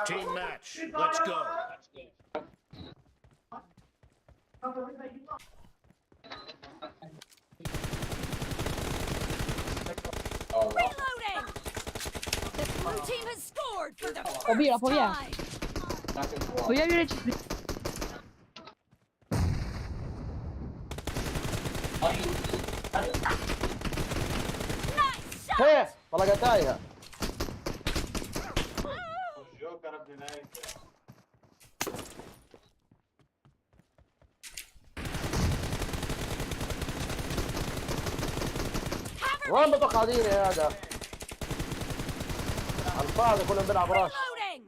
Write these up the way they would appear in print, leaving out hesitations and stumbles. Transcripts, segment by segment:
Team match. Let's go. Reloading! The blue team has scored for the Po bira, first po vje. time! Po ja reći. Nice shot! هيه والله قتايها. Cover وين me! بطق عاديني هذا؟ على الفاضي كلهم بيلعب رش. Reloading!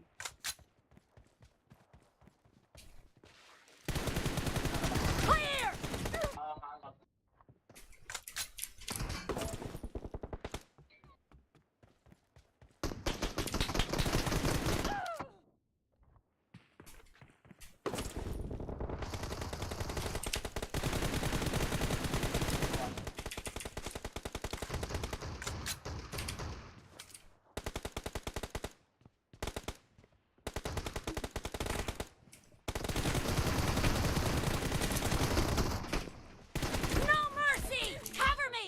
Clear! No mercy! Cover me!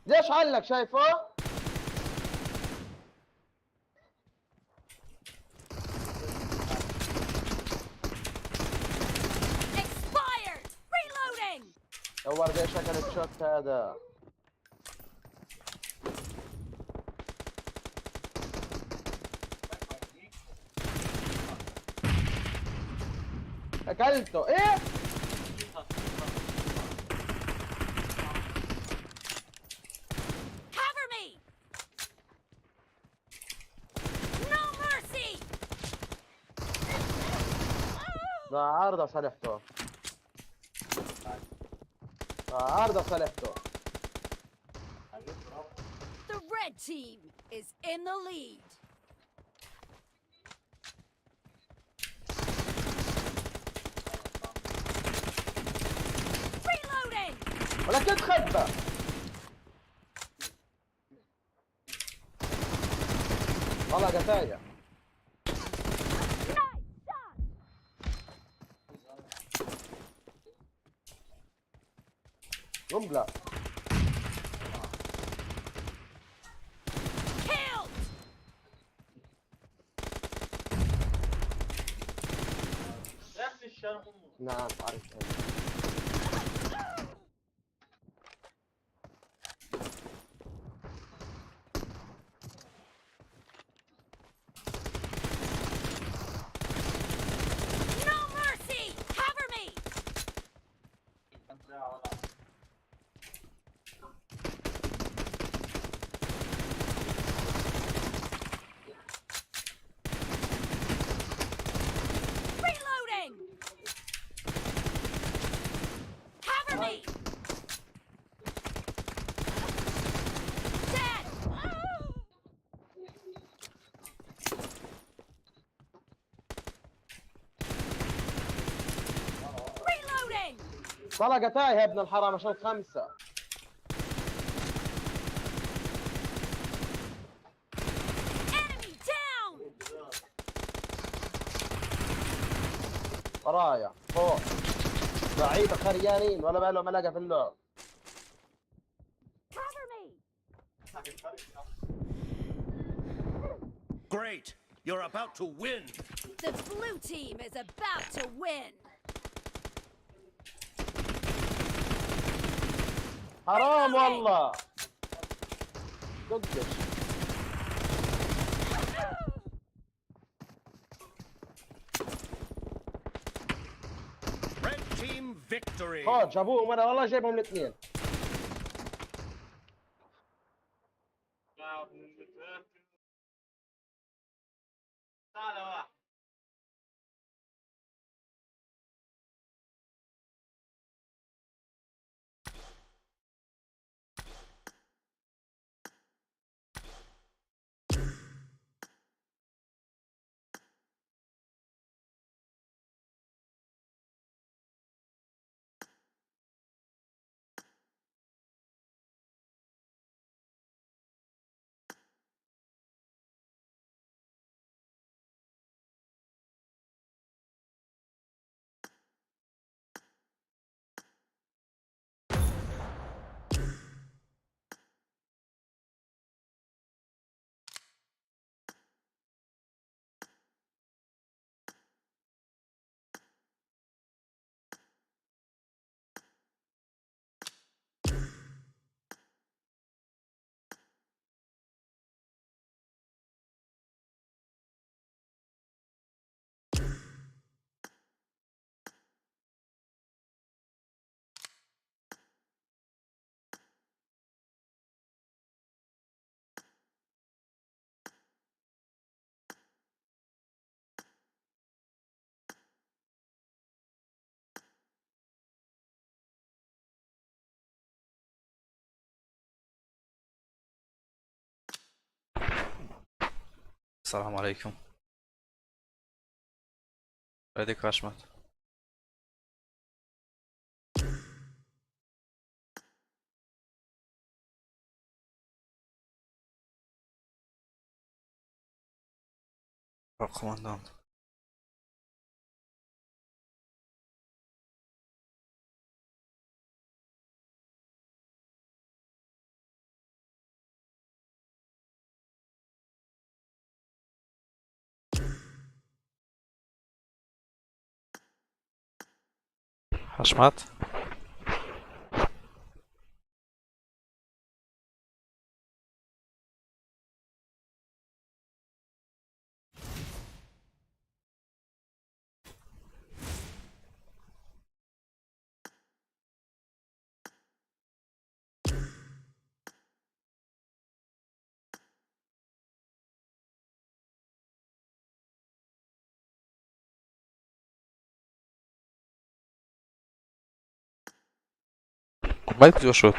ليش علق شايفه؟ Expired! Reloading! دور زي شكل الشوت هذا. اكلته ايه؟ Cover me! No mercy! ده عارضة صالحته، عارضة صالحته. The red team is in the lead. Reloading! ولكن تخبى. والله قتايا. Nice shot! قنبلة. Killed! نعم عرفت. No mercy! Cover me! Reloading! Cover me! Dead! Reloading! طلع قتايا يا ابن الحرام عشان خمسة. Enemy down! ورايا فوق لعيبة خريانين ولا بقى لهم علاقة في اللعب. Cover me! Great. You're about to win. The blue team is about to win. حرام والله دقش. Red team victory. خد جابوهم، انا والله جايبهم الاثنين. Салому алайкум. Радик Ҳашмат. Командант. Ҳашмат. Вай куҷо шуд?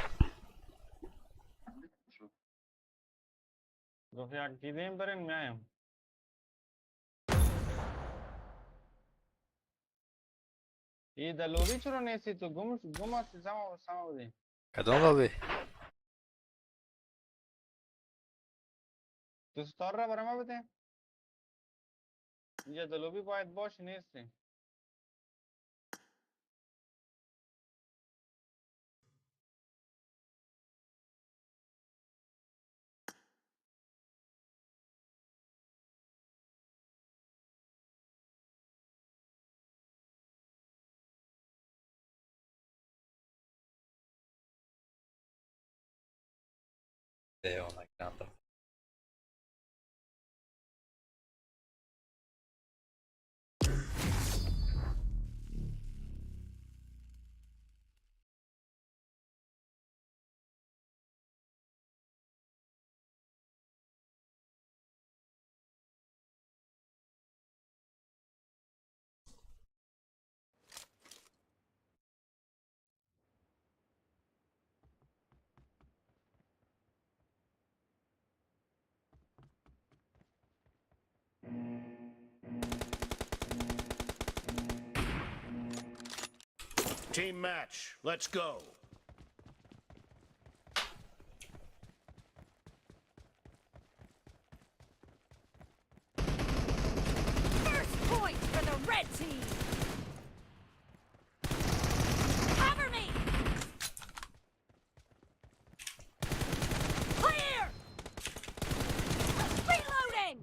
Гуфт як дидем барем меоем. И да лоби чаро нести ту гум гум аст сама сама буди. Кадом лоби? Ту сторра барама буде? Инҷа да лоби бояд боши нести. Девона гранда. Team match. Let's go. First point for the red team. Cover me. Clear. Reloading.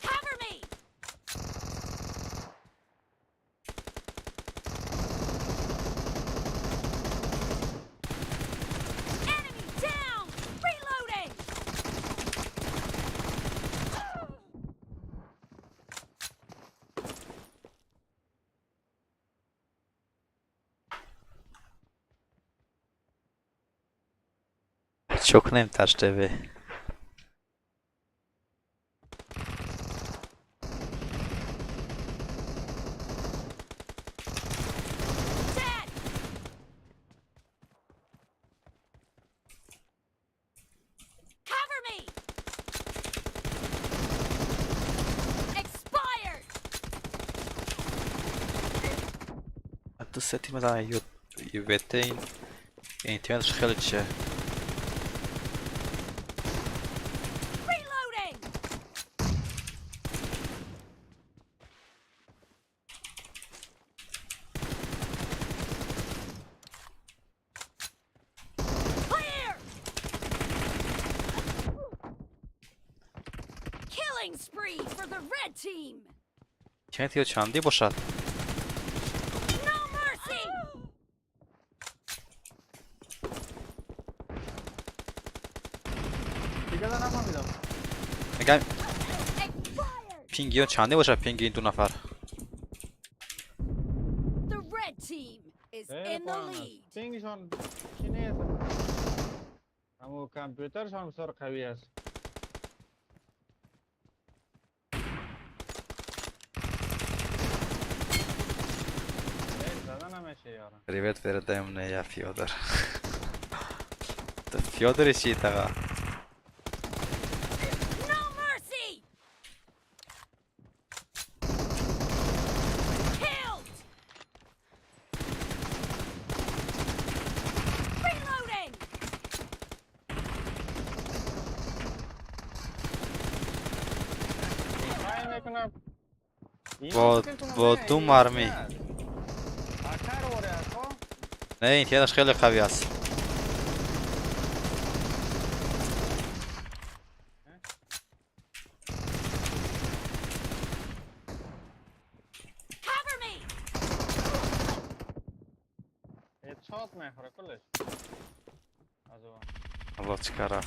Cover me. Enemy down. Reloading. Чӣ кунем Таҷ ТВ? Dead. Cover me. Expired. Ду се тима да ЮВТ интернеташ хеле чия. Reloading. Clear. Killing spree for the red team. Интернет ё чандӣ бошад? No mercy. Дига да нафаҳмидам. Мегам Expired. Пинги ё чандӣ бошад пинги ин ду нафар? team is in the lead. Пингшон چی نیست، اما کامپیوترشان بسیار قوی است. زده نمیشه یارم. Привет передай мне, я Федор. Это Федор читага. No mercy. Killed. Reloading. پای میکنم. با دو مرمی. اکر وره اکو. نه، این تیرش خیلی قوی است. Cover me. Headshot میخوره کلش از او. الله چیکاره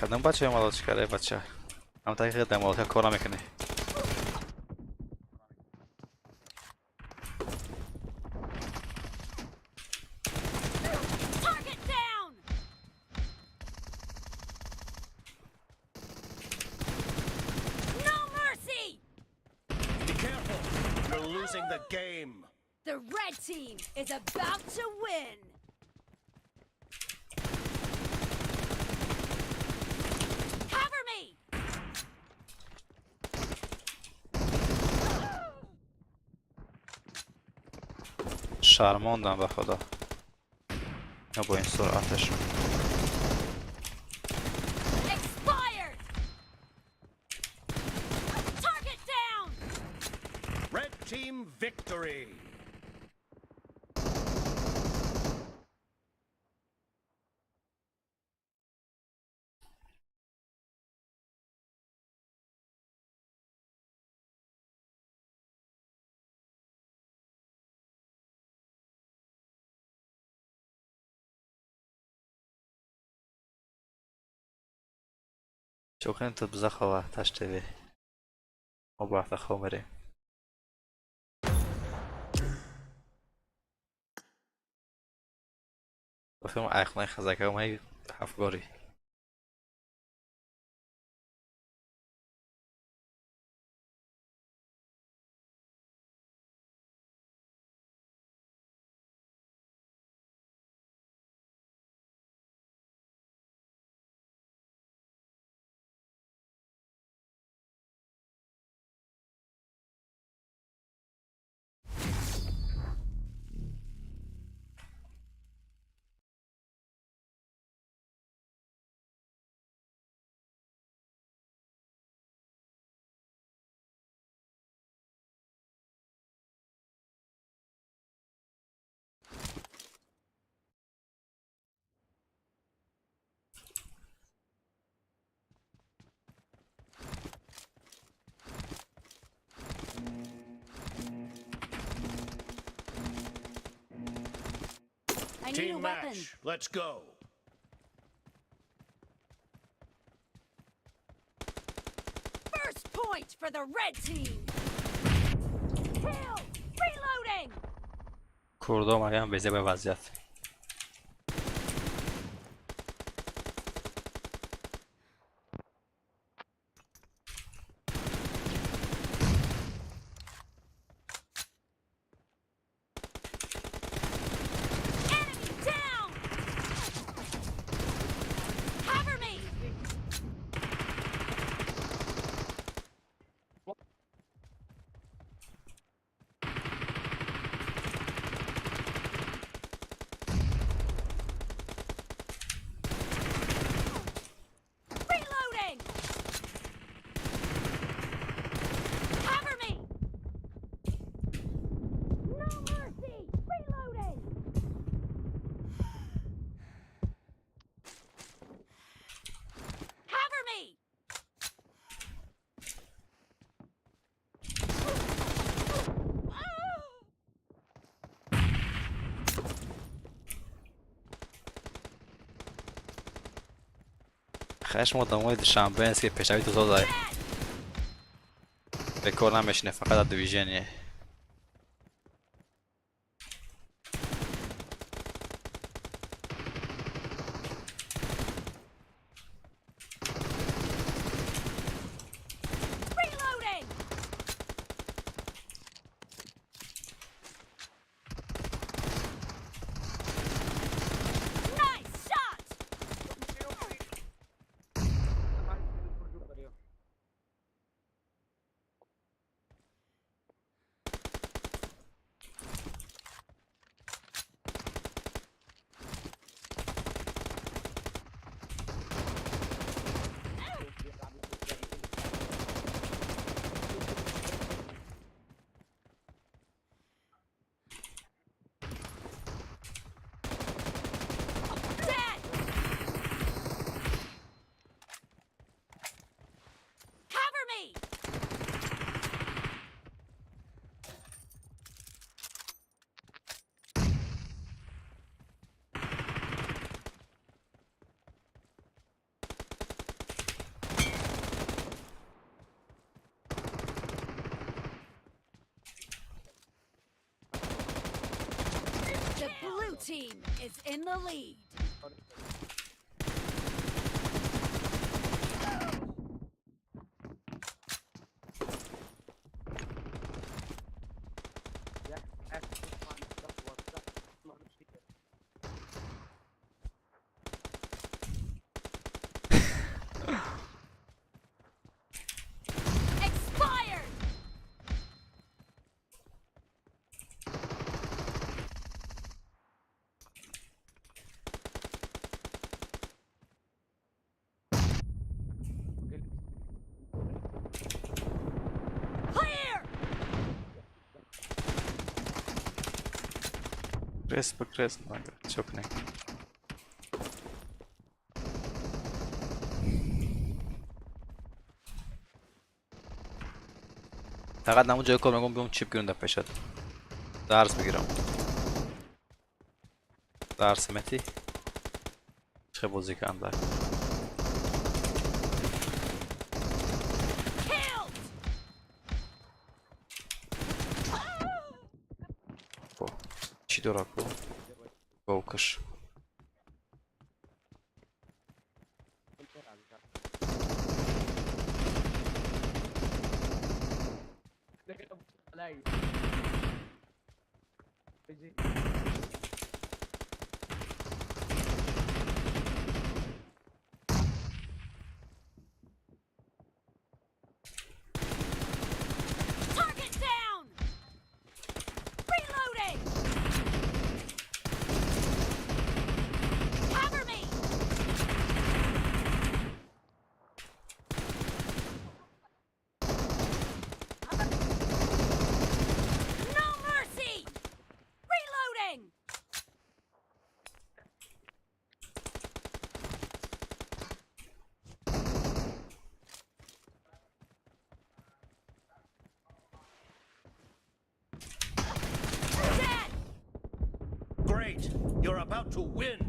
کدام بچه؟ مالا چیکاره بچه هم تحقیق دمالتا کار نمیکنه. Target down. No mercy. Be careful. You're losing the game. The red team is about to win. Cover me. شرماندم به خدا، نه با این سرعتش. Expired. Target down. Red team victory. شوخين تو بزخوا تشتوی ما با وقت خواب بریم. گفتم اخلاق خزکه و هفگاری. I need a Team weapon. match. Let's go. First point for the red team. Kill. Reloading. کردا اومدن به به وضعیت. Enemy down. Cover me. Reloading. Cover me. No mercy. Reloading. Cover me! خشم آدمای دوشنبه است که پیشروی تو زاده به کار نمیشینه، فقط از دیویژنیه. team is in the lead. Expired. Clear. Крес ба крес нага, чокне. Фақат намун ҷои кор мегӯм, биём чип гирам дар пешат. Дарс бигирам. Дарс метӣ? Чӣ бозӣ кардам дар. Killed. Бо. Чӣ дора ку? Говкаш. Target down. Reloading. Cover me. No mercy. Reloading. Dead. Great. You're about to win.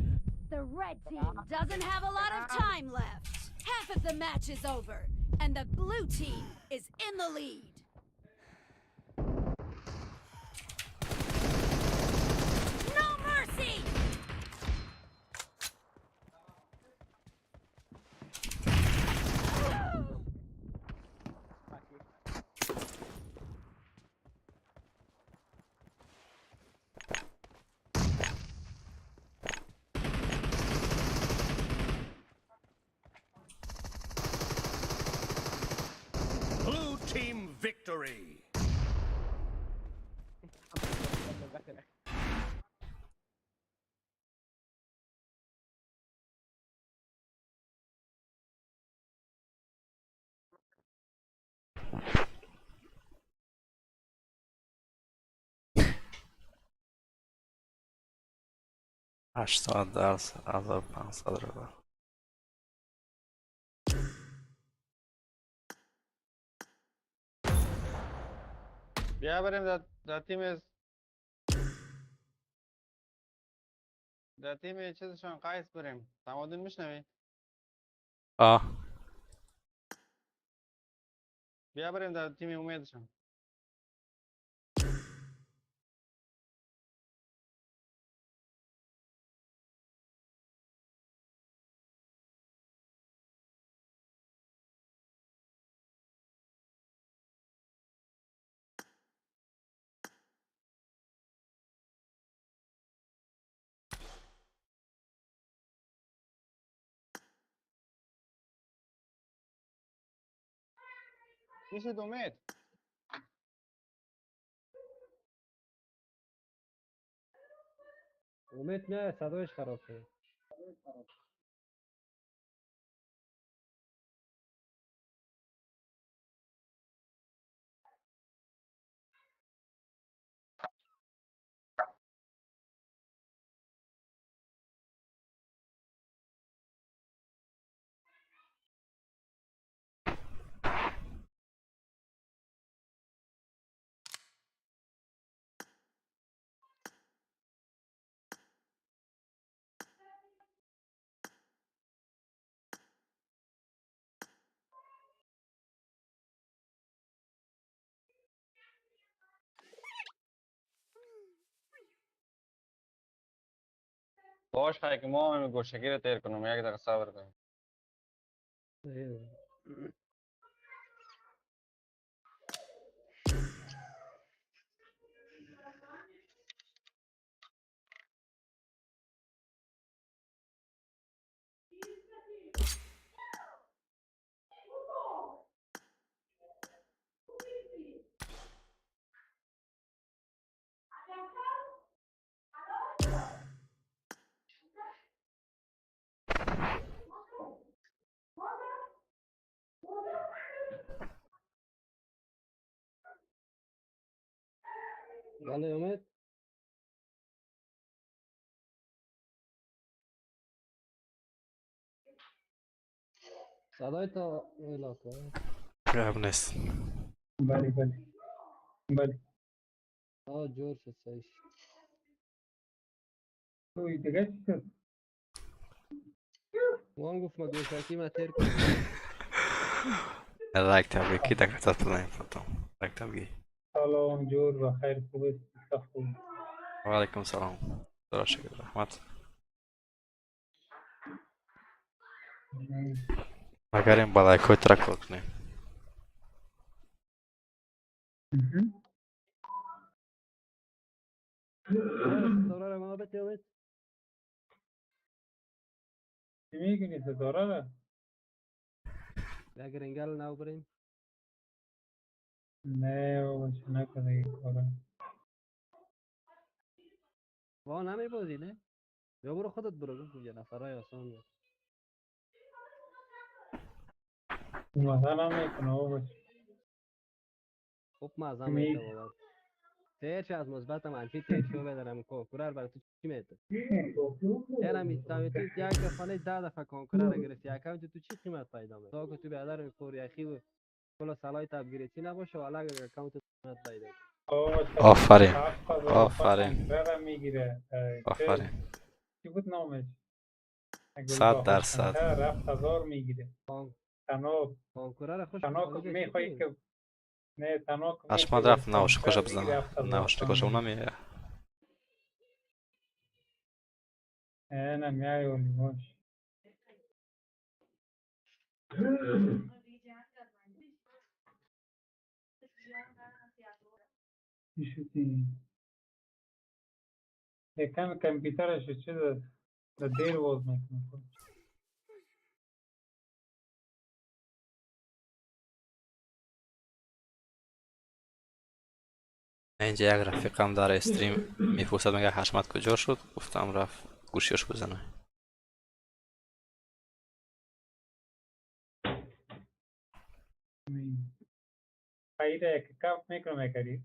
The red team doesn't have a lot of time left. Half of the match is over, and the blue team is in the lead. No mercy! Blue team victory. 8 соат дарс, 1500 рубл. بیا بریم در تیم چیزشان قیس بریم. تمادن میشنوی؟ آه. بیا بریم در تیم امیدشان. میشه امید. امید نه، صدایش خراب شده. باش خواهی که ما هم گوشگی رو تیر کنم یک دقیقه صبر کنیم. بله امید صدای تا علاقه گپ نیست. بله بله بله. آه جور شد صحیح. توی دیگه چی شد؟ ما هم گفت ما گوشکی ما تیر کنیم. Лайк табги, ки так хотят потом. Лайк табги. سلام جور و خیر خوبه خوب. و علیکم سلام. شکر رحمت. Магарим ба лайкҳои тра кор кунем. ستاره ما بته امید. چی میگونی ستاره را؟ اگر انگل نو بریم. نه بابا چه نکنه این کارا. وا نمیبازی نه؟ یا برو خودت برو گفت یه نفرای آسان بود. مثلا میکنه بابا. خوب مزه میده بابا. تیر چه از مثبت منفی تیر شو بدارم کنکورر برای تو چی میده؟ یعنی میتونی تو یک خانه 10 دفعه کنکورر را گرفتی اکانت تو چی قیمت پیدا میکنه؟ تا که تو بیادر میخوری یخی و کلا سالای تبگیری نباشه و علاقه اکانت قیمت پیدا کنه. آفرین. آفرین. میگیره. آفرین. چی بود نامش؟ 100%. 7000 میگیره. تنها کنکورر خوش تنها که میخوای که نه تنها که Ашмад рафт наушникоша бизана. Наушникоша уна мея. نه میای ولی باش. چی شدی؟ یکم کامپیوترش چیز د دیر واز میکنه. инҷа як рафиқам дар стрим мепурсад, мега Ҳашмат куҷо шуд? Гуфтам рафт гӯшиёш бизана. ایره یک کپ میکنم میکردی.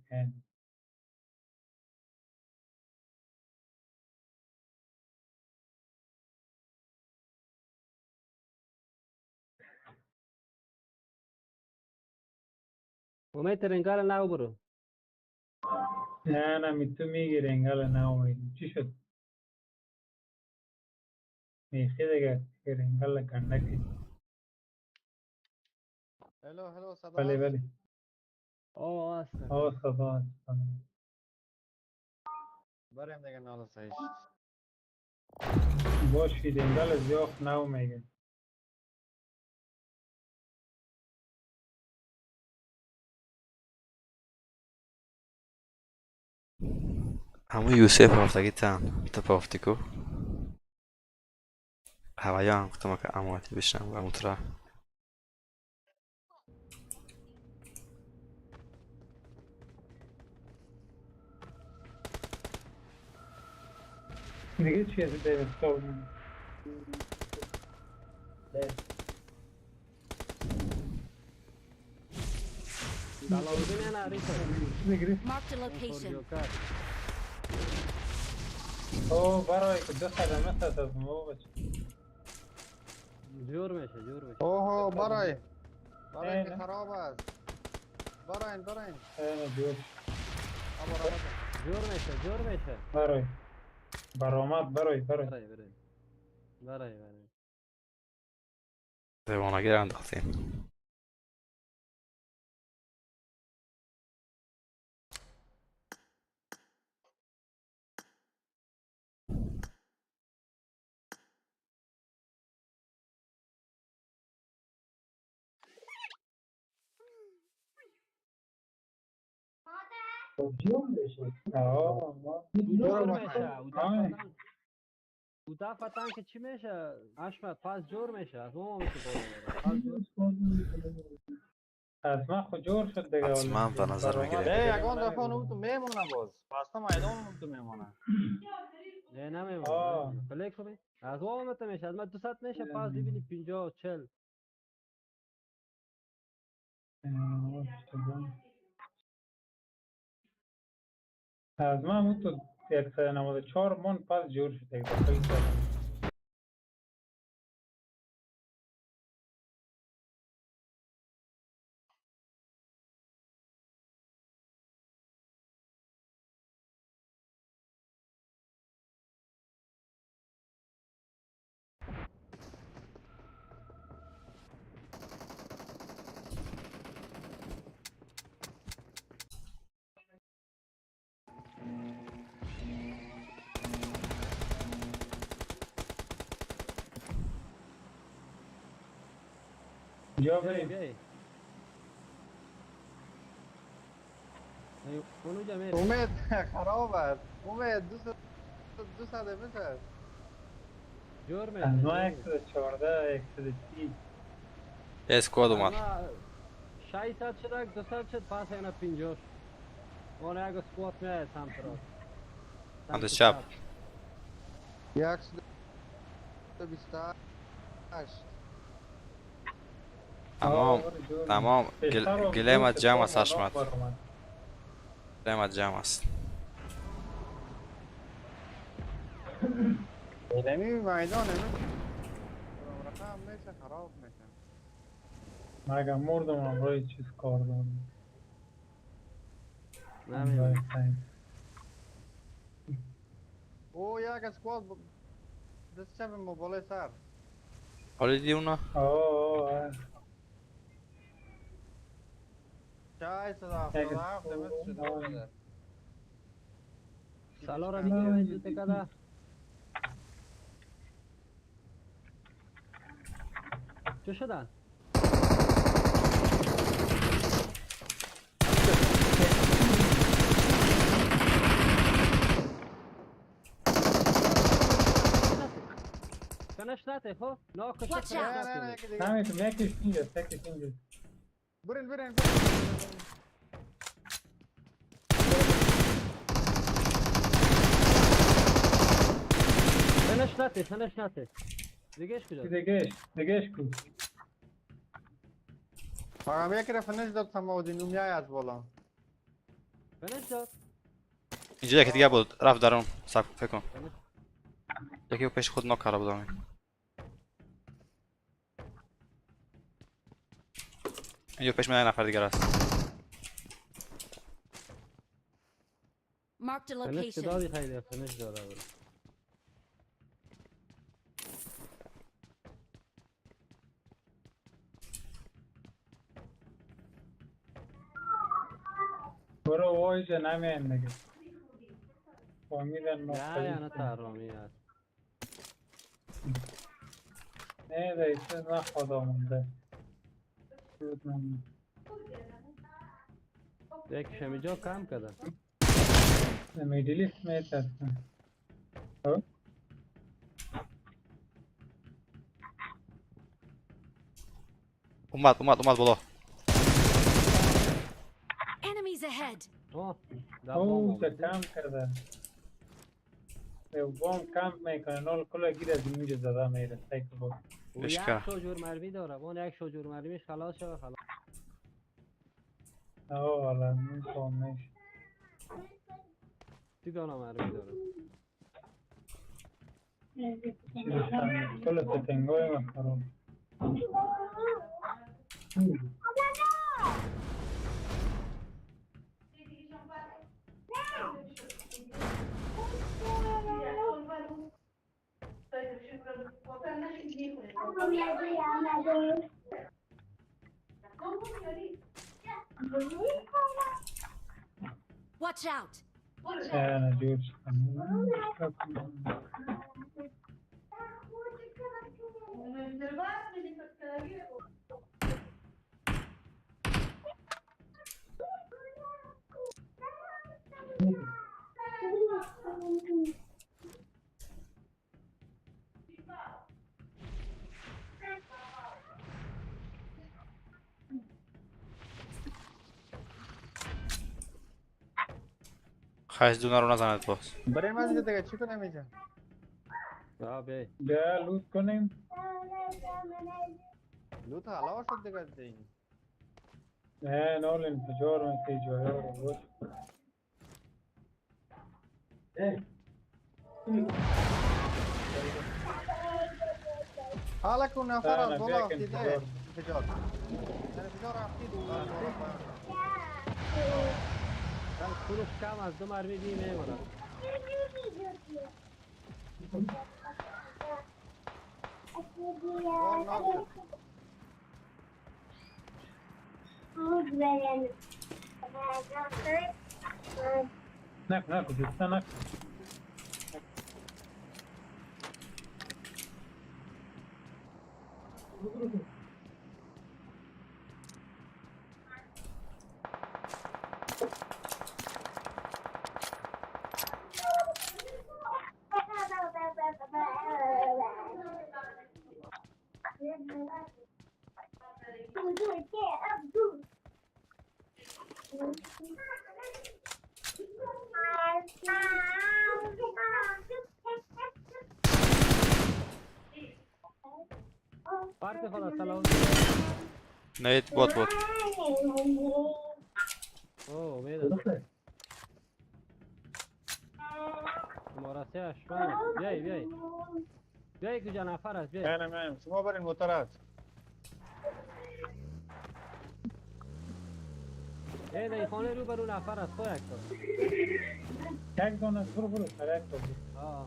امید رنگال نو برو. نه نه می تو میگیری انگل نه اومدی. چی شد؟ میخی دیگه رنگل کنده کی. هلو هلو صدا. بله بله. آه هستم. آه صدا هست. بریم دیگه ناله صحیح. باشید انگل زیاد نو میگه. ҳамун Юсеф ҳафтаги тан тапофти ку ҳаваёам гуфтам ака амоати бишнам ва мутра. دیگه چی از دیوستار؟ دلاوزی نه نه ریسا. Marked a location. جوکر. او برای که دو خدمه است از ما بچه. جور میشه جور میشه. اوه برای برای که نه. خراب است. براین براین. نه جور. آبا جور میشه جور میشه. برای برآمد برای برای. برای برای. برای برای. девонагир андохтем. جور میشه. او دفعه که چی میشه؟ اشمت پس جور میشه. از ما میشه بالا. از من خود جور شد دیگه. حتما به نظر میگیره. نه یگان دفعه اون تو میمونه باز. پس میدان اون تو میمونه. نه نمیمونه. پلی کنی. از ما میشه. از من 200 میشه پس ببینی 50 40. از من اون تو 194 من پس جور شد دیگه. جا بریم. امید خراب است. امید 200 است. جور میشه. از ما 114 130. اسکواد اومد. 600 شد 200 شد پس اینا 50. اون یک اسکواد میاد سمت راست. سمت چپ. 128. تمام تمام. گلیمت جمع است اشمت. گلیمت جمع است. گلیمی میدان رقم میشه خراب میشه. مگه مردم امروز چیز کار دارم. نمیدونم. او یک اسکواد دست چپ موبایل سر. حالا دیدی اونا؟ آه 677 شده. سالارا دیگه وجود کدا. چه شدن؟ کنش نته خب؟ نه کش نه نه نه یکیش اینجاست یکیش اینجاست. برین برین. فنش نته فنش نته. دیگهش کجاست؟ دیگهش کو. فقط یکی را فنش داد سماودین اون میای از بالا. فنش داد. اینجا یکی دیگه بود رفت درون. صبر فکر کن. یکی پیش خود ناک کرده بودم. اینجا پیش من یک نفر دیگر است. Marked a فنش location. دادی خیلی فنش داده بود. برو وایجا نمیایم دیگه. فهمیدن نه نه ترامی است. نه دیگه نه خدا مونده. یکیش همینجا کم کرده. میدلیست میترسم. اومد اومد اومد بالا. Enemies ahead. او چه کم کرده. بام کم میکنه نول کلا گیر از اینجا زده میره. سایکل بود. یک شجور مرمی داره. اون یک شجور مرمیش خلاص شد خلاص. آه والا میفهمش. تی دانه مرمی داره. کل ستنگای من خراب. Watch out. نه جور. خش دونه رو نزند باز. بریم از اینجا دیگه چی کنیم اینجا؟ بیای. بیا لوت کنیم. لوت علاوه شد دیگه دیگه. نه نول انفجار میشه جایا رو بود. حالا که اون نفر از نه، بالا بیا که افتیده. انفجار. انفجار. انفجار افتید اون بالا. فروش کم از دو مرمی بی میمونه. نکن نکن دوستا نکن. پارت خدا سلام. نه بات بود. اوه امید شماره 3 اشوان. بیای بیای بیای کجا نفر است بیای. نه نه شما برین موتور است. ای در خانه رو برو نفر است خو یک تا. یک دانه برو برو سر یک تا برو. آه.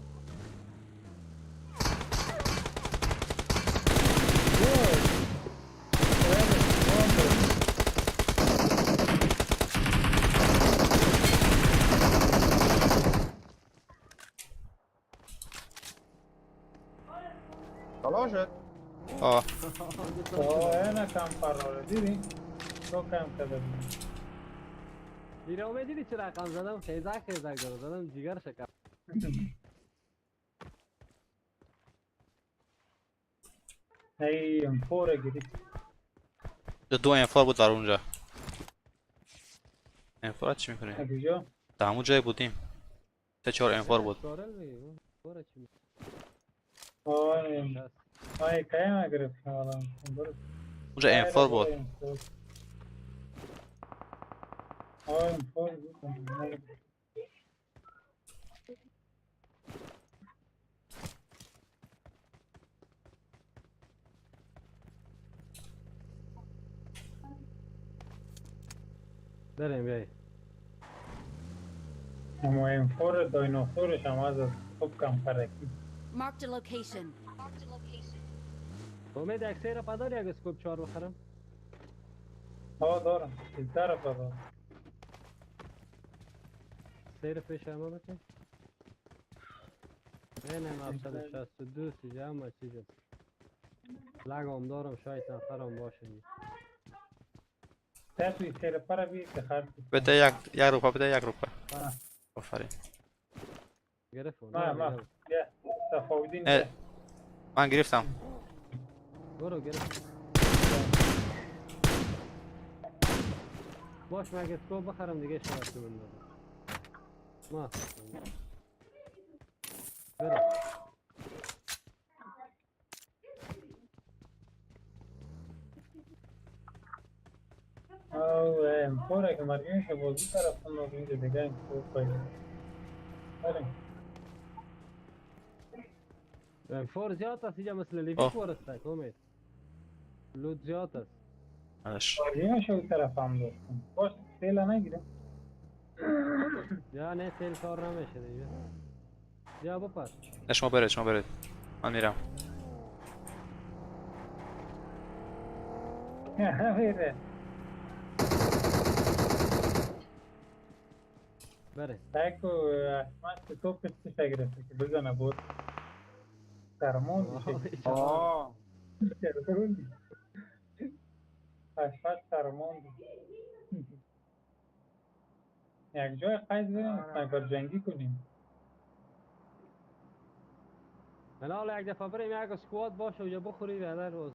خلاص شد. آه. آه نه کم فراره دیدی؟ تو کم کرده. دیره امید دیدی چه رقم زدم؟ خیزک خیزک زدم جیگر شکر. ای امفوره گیری. دو انفار بود در اونجا. انفار چی میکنی؟ کجا؟ در همون جای بودیم. 3-4 انفار بود. آه آه کی ما گرفتم الان. اونجا انفار بود. آه انفار بود. بریم بیای. اما انفور دایناسورش هم از خوب کم فرکی. Marked a location. امید یک سیر پدار یک اسکوپ 4 بخرم؟ ها دارم. 13 رو دارم. سیر پیش همه بچه؟ نه نه 762 سیجا همه چیز است. لگام دارم شاید نفرم باشه. توی سیر پر بی که خرج. بده یک روپا بده یک روپا. آفرین. گرفت. ما ما بیا صفاودین. من گرفتم. برو گرفت. باش من اسکوپ بخرم دیگه شاید تو بندازم. ما برو. آه امفوره که مرگی میشه بازی طرف اون اینجا دیگه امفور پیدا. بریم. امفور زیاد است اینجا مثل لیوی ورسته امید. لود زیاد است. مرگی میشه اون طرف هم داشتم. باش سیل نگیره. یا نه سیل کار نمیشه دیگه. یا بپر. نه شما برید شما برید. من میرم. میره. بره. تاکو احمد تو پشت گرفته که بزنه بود. سرمون میشه. آه. سرمون. احمد سرمون. یک جای قید بریم اسنایپر جنگی کنیم. من حالا یک دفعه بریم یک اسکواد باشه و یا بخوری بعدا روز.